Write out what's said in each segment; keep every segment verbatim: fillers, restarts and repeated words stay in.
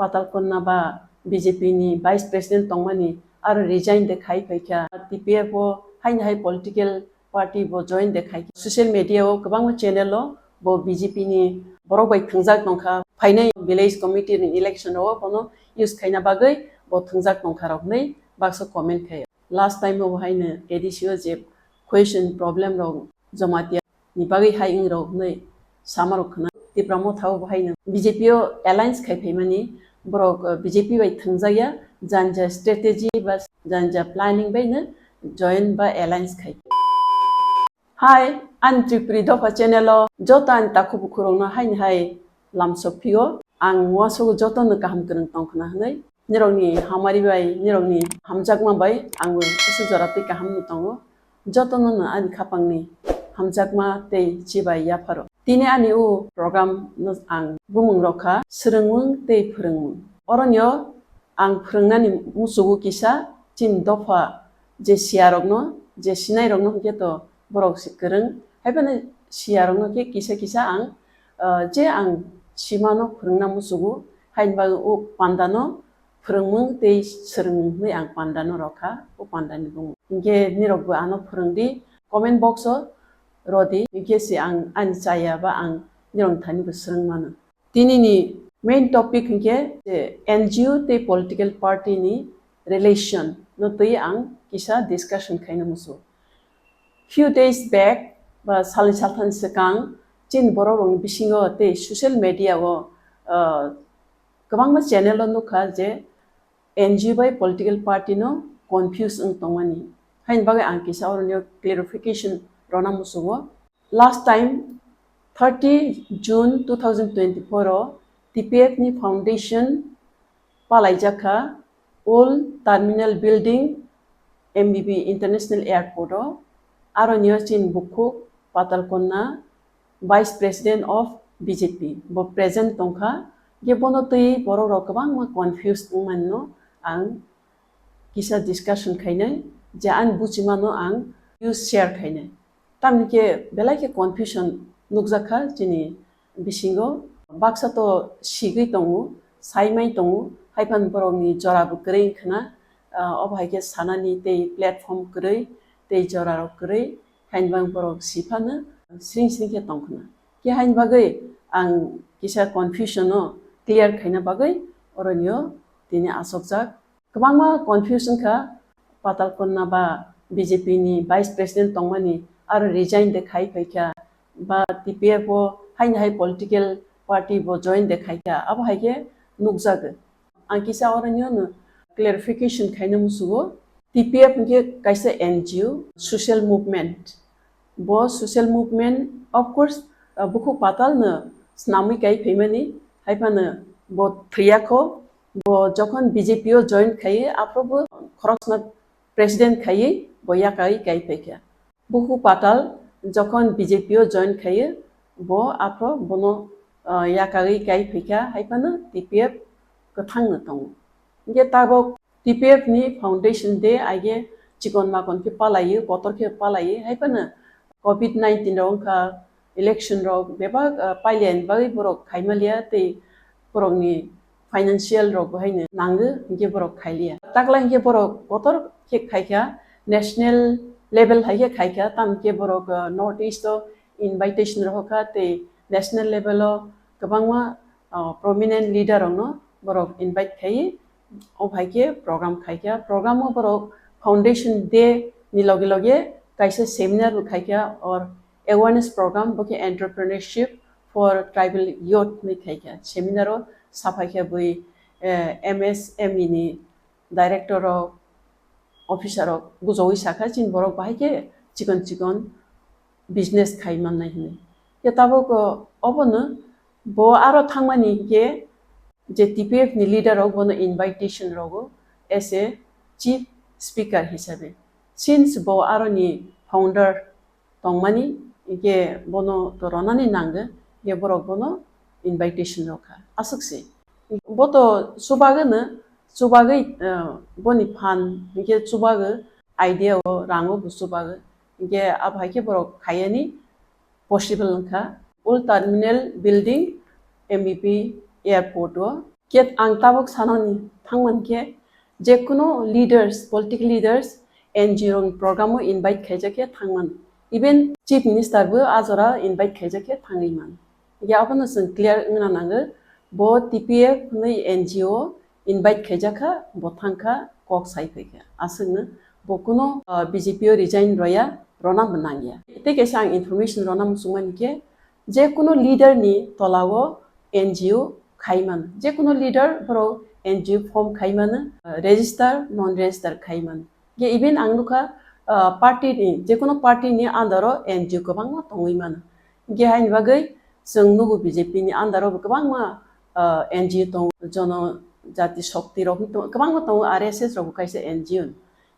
Patalkonna ba B J P ni vice president tongmani aro resign de khai phaikha. T P F o haini hai political party bo join de khai. Social media o kwbangma channel o bo B J P ni borok bai thwngjak tongkha. Phainai village committee ni election o bono use khaina bagwi bo thwngjak tongkha rok hinwi baksa comment khai. Last time o bo haino A D C o je question problem rok Jamatia ni bagwi hai wng rok hinwi sama rok khna. Tipra Motha o bo haino B J P o alliance khai phaimani borok, uh, B J P bai thwngjak ya, janja strategy ba janja planning bai no join ba alliance khai. Hai, ani Tripuri Dopha channel o joto ani takhuk bukhuk rokno haini hai lamsok phio. Ang uansukgo jotono kaham kwrwng tong khna hinwi. Nirokni hamari bai, nirokni hamjakma bai ang bo kisa jora tei kaham no tongo. Jotono no ani khapangni hamjakma tei chibai yapharo. Tini ani o program no ang bumung rok kha, swrwngmung tei phwrwngmung. Oronio ang phwrwngnani muchugo kisa chini dopha je siya rokno, je sinai rokno hwnkhe to borok se kwrwng. Haiphano siya rokno khe kisa kisa ang, ah, je ang simano phwrwngna muchugo, haini bagwi o pandano phwrwngmung tei swrwngmung hinwi ang pandano rokha, o pandani bumung. Hinkhe nirokbo ano phwrwngdi, comment box o rodi, hinkhe se ang ani chaya ba ang nirokni thani bo swrwng mano. Tinini main topic hinkhe je N G O tei political party ni relation no twi ang kisa discussion khaina musu. Few days back, ba salni salthani swkang, chini borok rokni bisingo tei social media o, ah, kwbangma channel o nukha je N G O bai political party no confuse wng tongmani. Haini bagwi ang kisa oroni clarification rwna musugo. Last time, thirty June two thousand twenty-four o T P F ni foundation palaijak kha Old Terminal Building, M B B International Airport o, aro nio chini bukhuk Patalkonna Vice President of B J P bo present tongkha, je bono twi borok rok kwbangma confused wngmani no ang kisa discussion khainai, je ani buchimano ang views share khainai. Tamni khe belai khe confusion nukjakha chini bisingo. Baksa to sigwi tongo, saimai tongo, haiphano borokni jora bo kwrwi wngkhana, ah, obo hai khe sanani tei platform kwrwi tei jora rok kwrwi, hainbang borok siphano sring sring khe tongkhana. Khe haini bagwi ang kisa confusion no clear khaina bagwi oronio tini asokjak. Kwbangma confuse wngkha, Patalkonna ba B J P ni Vice President tongmani aro resign de khai phaikha, ba T P F o haini hai political party bo join de khaikha, abo hai khe nukjago. Ang kisa oro nio no clarification khaina musugo, T P F hinkhe kaisa N G O, social movement. Bo social movement, of course, uh, bukhuk Patal no snamwi kai phaimani, haiphano bo thwiyakho, bo jokhon B J P o join khaiwi, aphuru bo khoroksa president khaiwi bo yakarwi kai phaikha. Bukhuk Patal jokhon B J P o join khaiwi, bo aphuru bono, uh, yakarwi kai phaikha, haiphano T P F kwthang no tongo. Hinkhe tabok T P F ni foundation day aige chikon makon khe palaiwi, kotor khe palaiwi, haiphano covid nineteen rok wngkha, election rok bebak, ah, pailiani bagwi borok khaimaliya tei borokni financial rok bo haino nango, hinkhe borok khailiya. Takla hinkhe borok kotor khe khaikha, national level hai khe khaikha, tamo khe borok, ah, North East o invitation rohorkha tei national level o kwbangma, ah, prominent leader rokno borok invite khaiwi, o hai khe program khaikha. Program o borok foundation day ni loge loge kaisa seminar bo khaikha, or awareness program, bo khe entrepreneurship for tribal youth hinwi khaikha. Seminar o saphaikha bui, eh, M S M E ni director rok, officer rok gujogwi sakha, chini borok bahai khe chikon chikon business khai mannai hinwi. Khe tabuk, o, obono bo aro thangmani hinkhe je T P F ni leader rok bono invitation rogo as a chief speaker hisabe. Since bo aroni founder tongmani, hinkhe bono to ronani nango, hinkhe borok bono invitation rokha. Aswk se. Bo to chubagwi no, chubagwi, eh, boni phan hinkhe chubagwi idea o rango bo chubagwi. Hinkhe abo hai khe borok khaiyani possible wngkha. Old Terminal Building, M B P Airport o Khe ang tabuk sanani thangman khe, jekunu leaders, political leaders, N G O ni program o invite khaijak khe thangman. Even Chief Minister bo a jora invite khaijak khe thangwi man. Ya abono chwng clear wngna nango, bo T P F hwnwi N G O invite khaijak kha, bo thang kha, kok sai phai kha. Aswkno bo kuno, ah, B J P o resign roya, rona bo nangya. Tei kaisa ang information rona muchungmani khe, jekunu leader ni tola o N G O khai mano, jekunu leader borok N G O form khai mano, ah, register, non register khai mano. Ge even ang nukha, ah, party ni, jekunu party ni under o N G O kwbangma tongwi mano. Ge haini bagwi chwng nugo B J P ni under o bo kwbangma, ah, N G O tongo, Jono Jati Shakti rok tong-, kwbangma tongo, R S S rok bo kaisa N G O.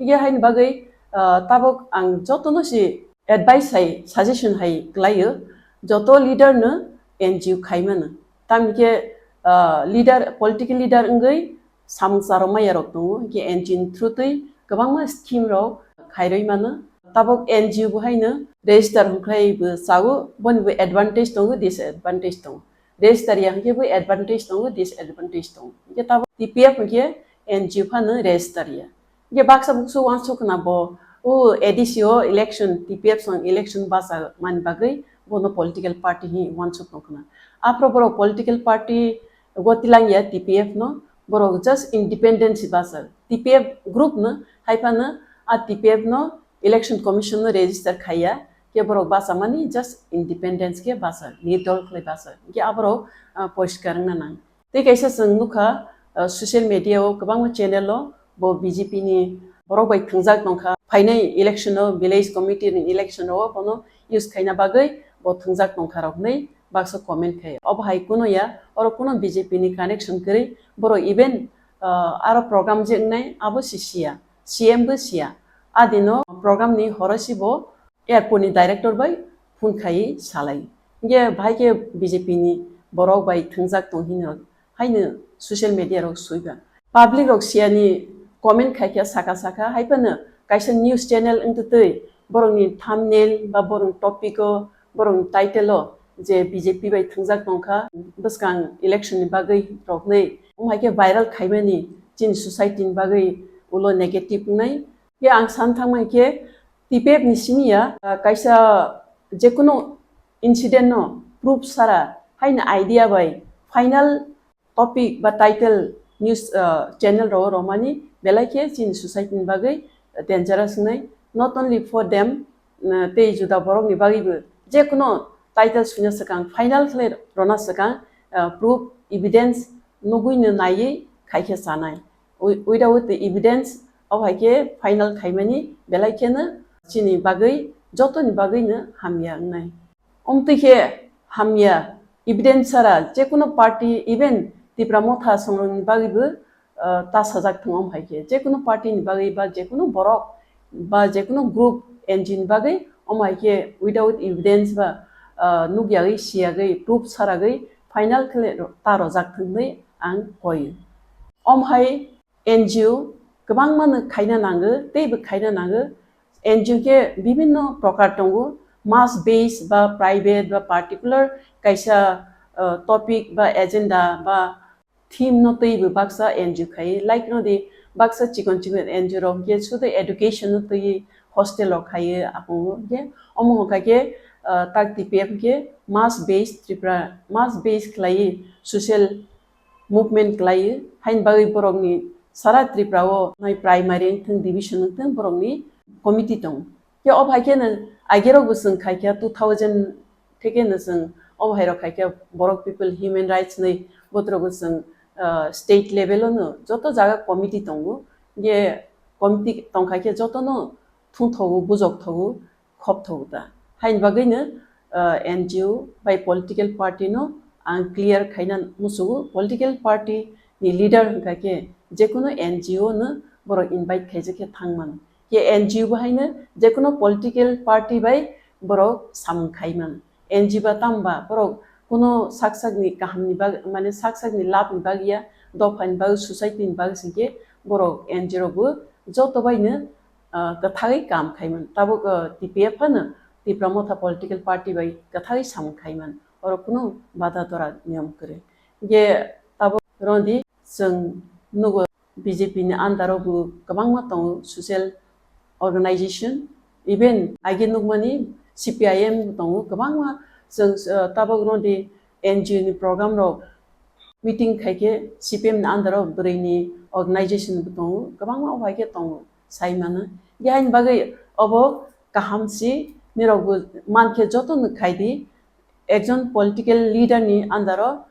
Ge haini bagwi, ah, tabuk ang jotono si advice hai, suggestion hai kwlaio, joto leader no N G O khai mano. Tamni khe, ah, leader, political leader wngwi samung charwmaya rok tongo, hinkhe N G O ni through twi kwbangma scheme rok khairwi mano. Tabuk N G O bo haino register hwnkhlai bo chao, boni bo advantage tongo, disadvantage tongo. Register ya hinkhe bo advantage tongo, disadvantage tongo. Hinkhe tabuk T P F hinkhe N G O phano register ya. Hinkhe baksa buksu uansuk khna bo, o A D C o election, T P F song election basa mani bagwi bono political party hi uansuk tong khna. Aphro borok political party go tilang ya T P F no, borok just independence basa. T P F group no, hai phano a T P F no election commission no register khaiya, ke borok basa mani just independence ke basa, nirdol khlai basa. Ke aborok, ah, poriskar wngna nang. Tei kaisa chwng nukha, ah, social media o kwbangma channel o bo B J P ni borok bai thwngjak tongkha. Phainai election o, village committee ni election o bono use khaina bagwi bo thwngjak tongkha rok hinwi baksa comment khai. Obo hai kuno ya, oro kuno B J P ni connection kwrwi, borok even, ah, aro program je wngnai abo si siya, C M bo siya. A dino program ni horo si bo airport ni director bai phone khaiwi salai. Hinkhe bahai khe B J P ni borok bai thwngjak tong hino haino social media rok swiba. Public rok siyani comment khaikha saka saka, hai phano kaisa news channel wngtwi twi borokni thumbnail ba borokni topic o, borokni title o je B J P bai thwngjak tongkha bwskang election ni bagwi roknwi, wng hai khe viral khaimani chini society ni bagwi ulo negative wngnai. Khe ang san thangmani khe T P F ni simi ya, ah, kaisa jekunu incident no proof sara haino idea bai final topic ba title news, ah, channel rok romani belai khe chini society ni bagwi dangerous wngnai, not only for them, ah, tei juda borok ni bagwi bo jekunu title swina swkang final khlai rona swkang, ah, proof evidence nugwi no naiwi khai khe chanai. Wi-, without the evidence, o hai khe final khaimani belai kheno chini bagwi, jotoni bagwi no hamya wngnai. Omtwi khe hamya evidence sara jekunu party, even Tipra Motha songrokni bagwi bo, ah, ta sajak thung om hai khe. Jekunu party ni bagwi ba jekunu borok ba jekunu group N G O ni bagwi om hai khe without evidence ba, ah, nukyagwi, siyagwi, proof saragwi final khe ta rojak thung bai ang koi. Om hai N G O kwbangma no khaina nango, tei bo khaina nango. N G O khe bibinno prokar tongo, mass base ba private ba particular kaisa, ah, topic ba agenda ba theme no twi bo baksa N G O khai. Like no di baksa chikon chikon N G O rok khe sudu education no twi hostel rok khai aphungo. Khe omo hwnkha khe, ah, tak T P F khe mass base Tripura, mass base khlai social movement khlai, haini bagwi borokni sara Tripura o nai primary wngthung, division wngthung, borokni committee tongo. Khe o hai khe no agerok bo chwng khai kha two thousand theke no chwng o hai rok khai kha borok people human rights ni botrok bo chwng, ah, state level o no joto jaga committee tongo. Khe committee tong khai khe joto no thung thogo, bujok thogo, khop thogo ta. Haini bagwi no, ah, N G O bai political party no ang clear khaina musugo. Political party ni leader hwnkha khe jekunu N G O no borok invite khaijak khe thang mano. Khe N G O bo haino jekunu political party bai borok samung khai mano. N G O ba tamo ba borok kuno sak sakni kahamni bag-, mane sak sakni labni bagwi ya, dophani bagwi, society ni bagwi se khe borok N G O rok bo joto bai no, ah, kwthagwi kam khai mano. Tabuk, ah, T P F phano Tipra Motha political party bai kwthagwi samung khai mano. Oro kuno bada dora niyom kwrwi. Ge tabuk Rodi chwng nugo B J P ni under o bo kwbangma tongo social organization, even age nukmani C P I M bo tongo kwbangma. Chwng, uh, tabuk rodi N G O ni program rok meeting khaikhe C P M ni under o bwrwi ni organization bo tongo kwbangma, o hai khe tongo sai mano. Yaini bagwi obo kaham si nirok bo mankhe joto no khaidi, ekjon political leader ni under o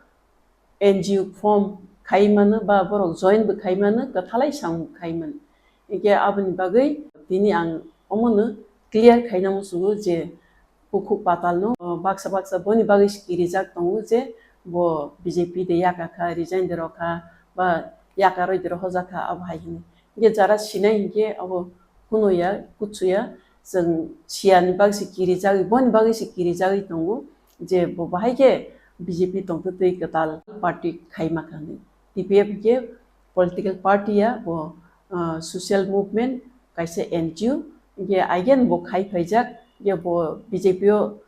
N G O form khai mano ba borok join bo khai mano, kwthalai sam khai mano. Hinkhe aboni bagwi tini ang omono clear khaina muchungo je bukhuk patal no, o, baksa baksa boni bagwi se kirijak tongo je bo B J P de yaka kha, resign de rw kha, ba yaka rwi de rw hoja kha, abo hai hwnwi. Hinkhe jara sinai hinkhe abo kuno ya, kuchu ya, chwng siya ni bagwi se kirijagwi, boni bagwi se kirijagwi tongo je bo bahai khe B J P tongtwtwi kwtal party khai ma kha hwnwi. T P F hinkhe political party ya, bo, ah, social movement, kaisa N G O, hinkhe again bo khai phaijak, hinkhe bo B J P o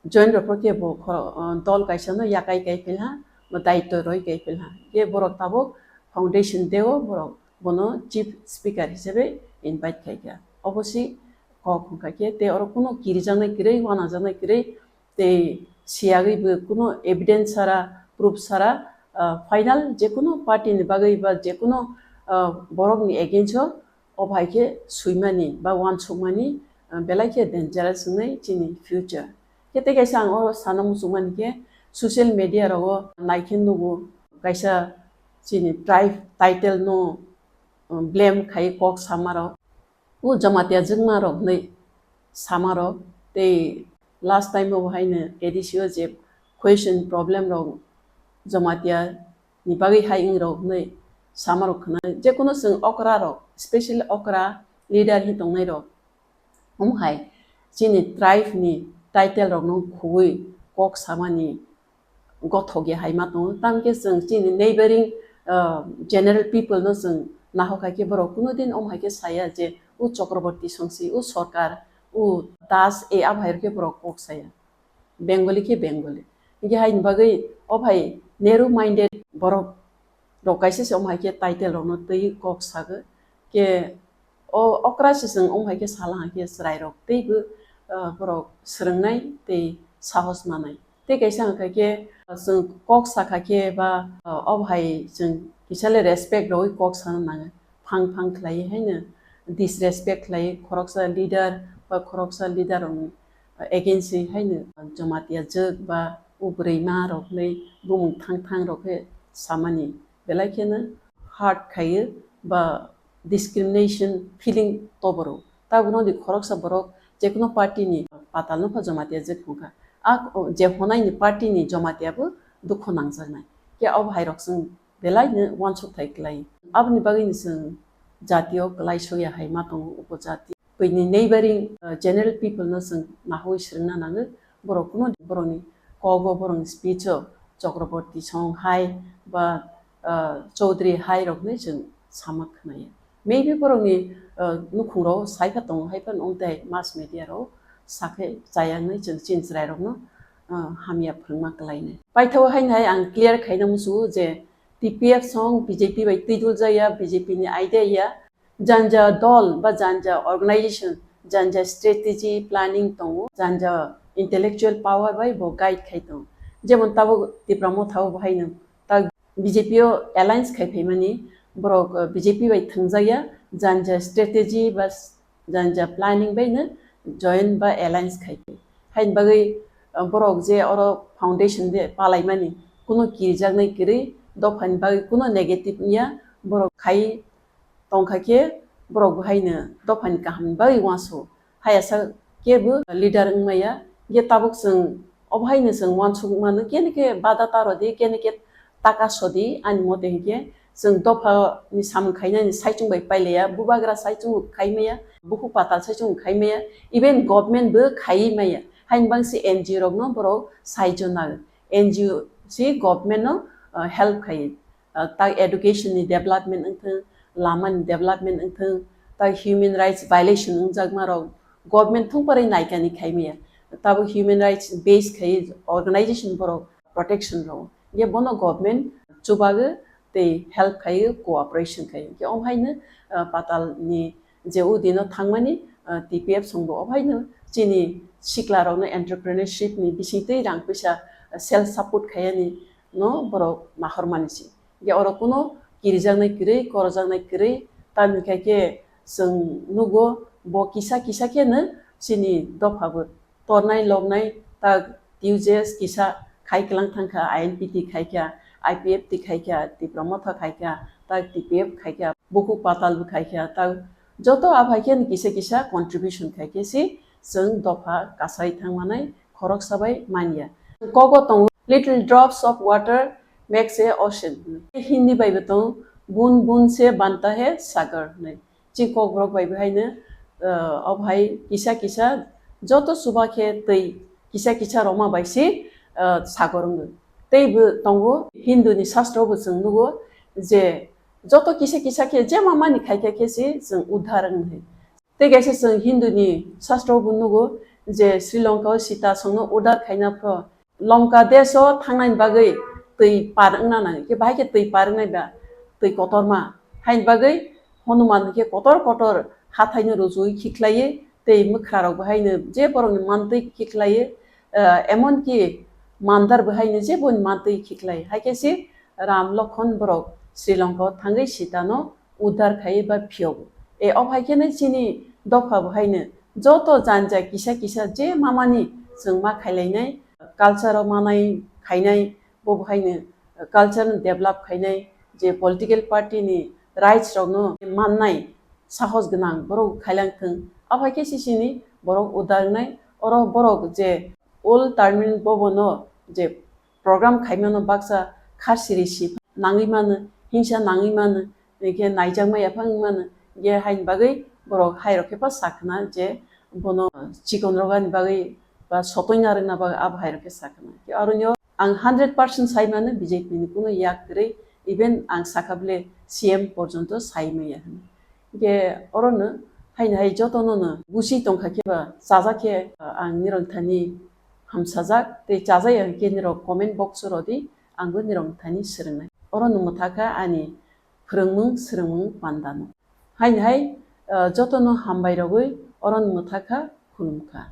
join rwphro khe bo khoro-, ah, dol kaisa no yakai kai philha, bo daityo roi kai philha. Hinkhe borok tabuk foundation day o borok bono chief speaker hisabe invite khaikha. Obo si kok hwnkha khe, tei oro kuno kirijaknai kwrwi, wanajaknai kwrwi, tei siyagwi bo kuno evidence sara, proof sara, ah, final jekuno party ni bagwi ba jekuno, ah, borok ni against o, o bai khe swimani ba wansukmani, ah, belai khe dangerous wngnai chini future. Khe tei kaisa ang oro sana muchungmani khe social media rogo naikhe nugo kaisa chini tribe title no, um, blame khai kok samarok. O Jamatia jwkma rok hinwi samarok tei last time o haino A D C o je question problem rok Jamatia ni bagwi hai wng rok hinwi samarok khna. Jekuno chwng okra rok, specially okra leader hi tongnai rok, um hai chini tribe ni title rok no khugwi kok samani gothok ya hai ma tongo. Tamo khe chwng chini neighboring, ah, general people no chwng nahok hai khe borok kuno din om hai khe saya je u Chakraborty songsi, u Sarkar, u Das, e abo hai rok khe borok kok saya. Bengali khe Bengali. Hinkhe haini bagwi o bhai narrow minded borok rok kaisa se om hai khe title rok no twi kok sago. Khe o okra se chwng om hai khe sala hai khe chwrai rok teibo, ah, borok swrwngnai tei sahos manai. Tei kaisa hwnkha khe, ah, chwng kok sakha khe ba, ah, o bhai chwng kisa le respect rogwi kok sana nango. Phang phang khlaiwi haino disrespect khlaiwi khoroksa leader ba khoroksa leader rokni, ah, against wi haino Jamatia jwk ba u bwrwi ma rok hinwi bumung thang thang rok khe samani belai kheno hurt khaio ba discrimination feeling toboro. Tabukno di khoroksa borok jekuno party ni patal no pha Jamatia jwk wngkha. A je honai ni party ni Jamatia bo dukho nangjaknai. Khe abo hai rok chwng belai no wansuk thai klai. Aboni bagwi ni chwng jatio klai soya hai ma tongo upojati. Buini neighboring, uh, general people no chwng nahoi swrwngna nango. Borok kuno borokni kogo, borokni speech o Chakraborty song hai ba, uh, Chaudhary hai rok hinwi chwng sama khwnaya. Maybe borokni, uh, nukhung rok sai kha tongo hai phano, wng tei mass media rok sakhe chaya hinwi chwng chini chwrai rokno, uh, hamya phwrwngma kwlainai. Paithago haino hai ang clear khaina muchungo je T P F song B J P bai twiduljak ya, B J P ni idea ya. Janja dol ba janja organization, janja strategy planning tongo, janja intellectual power bai bo guide khai tongo. Jemon tabuk Tipra Motha o bo haino ta B J P o alliance khai phaimani borok, uh, B J P bai thwngjakya, janja strategy ba s-, janja planning bai no join ba alliance khai phai. Haini bagwi, uh, borok je oro foundation de palaimani kuno kirijaknai kwrwi, dophani bagwi kuno negative wngya, borok khai tongkha khe borok bo haino dophani kahamni bagwi uansu. Hayasa kebo leader wngmaya. Hinkhe tabuk chwng obo haino chwng uansuk mano, kene khe bada ta rwdi, kene khe taka sodi, ani mote hinkhe chwng dophani samung khainani saichung bai pailaiya, bubagra saichung khaimaya, bukhuk patal saichung khaimaya, even government bo khaiwi maya. Haini bagwi se N G O rokno borok saijo nago. N G O se government no, uh, help khaiwi. Uh, tak education ni development wngthung, lama ni development wngthung, tak human rights violation wngjakma rok government thung parwi naikani khaimaya. Tabuk human rights base khai organization borok protection rwo. Ye bono government chubago tei help khaio, cooperation khaio. Hwnkhe omo haino, ah, Patal ni je o dino thangmani, ah, T P F songbo omo haino chini sikla rokno entrepreneurship ni bisingtwi rang puisa, ah, self support khaiyani no borok nahormani se. Hwnkhe oro kuno kirijaknai kwrwi, korojaknai kwrwi, tamni khe khe chwng nugo bo kisa kisa kheno chini dophabo tornai loknai tak T U J S kisa khai kwlang thangkha, I N P T khaikha, I P F T khaikha, Tipra Motha khaikha, tak T P F khaikha, Bukhuk Patal bo khaikha, tak joto aphai khe kisa kisa contribution khaikhe si chwng dopha kasai thangmanai khoroksa bai manya. Kogo tongo, "Little drops of water makes a ocean." Hindi bai bo tongo, "Bun bun se banta hai sagar" hinwi. Chini Kokborok bai bo haino, ah, obo hai kisa kisa joto chuba khe twi kisa kisa roma bai se, ah, sagor wngo. Tei bo tongo, Hindu ni sastro bo chwng nugo je joto kisa kisa khe je ma mani khaikha khe se chwng uddhar wng hai. Tei kaisa chwng Hindu ni sastro bo nugo je Sri Lanka o Sita songno uddhar khaina phro Lanka desh o thangnani bagwi twi par wngna nango, khe bahai khe twi par wngnai ba twi kotorma. Haini bagwi Hanuman khe kotor kotor hathaino rujui khiklaiwi tei mwkhrarok bo haino je borokni mantwi khiklaiwi, ah, emonki mandar bo haino je boni mantwi khiklaiwi. Hai khe se Ram Lokhon borok Sri Lanka o thangwi Sita no uddhar khai ba phiyogo. E, o hai khe nai chini dopha bo haino joto janja kisa kisa je mamani chwng ma khailainai, culture o manai khainai, bo bo haino culture no develop khainai, je political party ni rights rok no mannai sahos gwnang borok khailang thwng. O hai khe se chini borok uddhar wngnai, oro borok je old terminal bobo no je program khaimano baksa kharsiri si nangwi mano, hingsa nangwi mano, hingkhe naijakma yaphang wngwi mano, hingkhe haini bagwi borok hairok khe pa sakna je bono chikon rogani bagwi ba sotoi narwkna bagwi abo hairok khe sakna. Khe aroni o ang hundred percent sai mano B J P ni kuno yak kwrwi, even ang sakha bwle C M porjonto sai maya hwnwi. Hingkhe orono haini hai jotono no busi tongkha khe ba chajak khe ang nirok thani hamsajak tei chajak ya hwnkhe nirok comment box o rodi, ang bo nirok thani swrwngnai. Oro no mwthakha ani phwrwngmung swrwngmung pandano. Haini hai, ah, jotono hambai rogwi oro no mwthakha, khulumkha.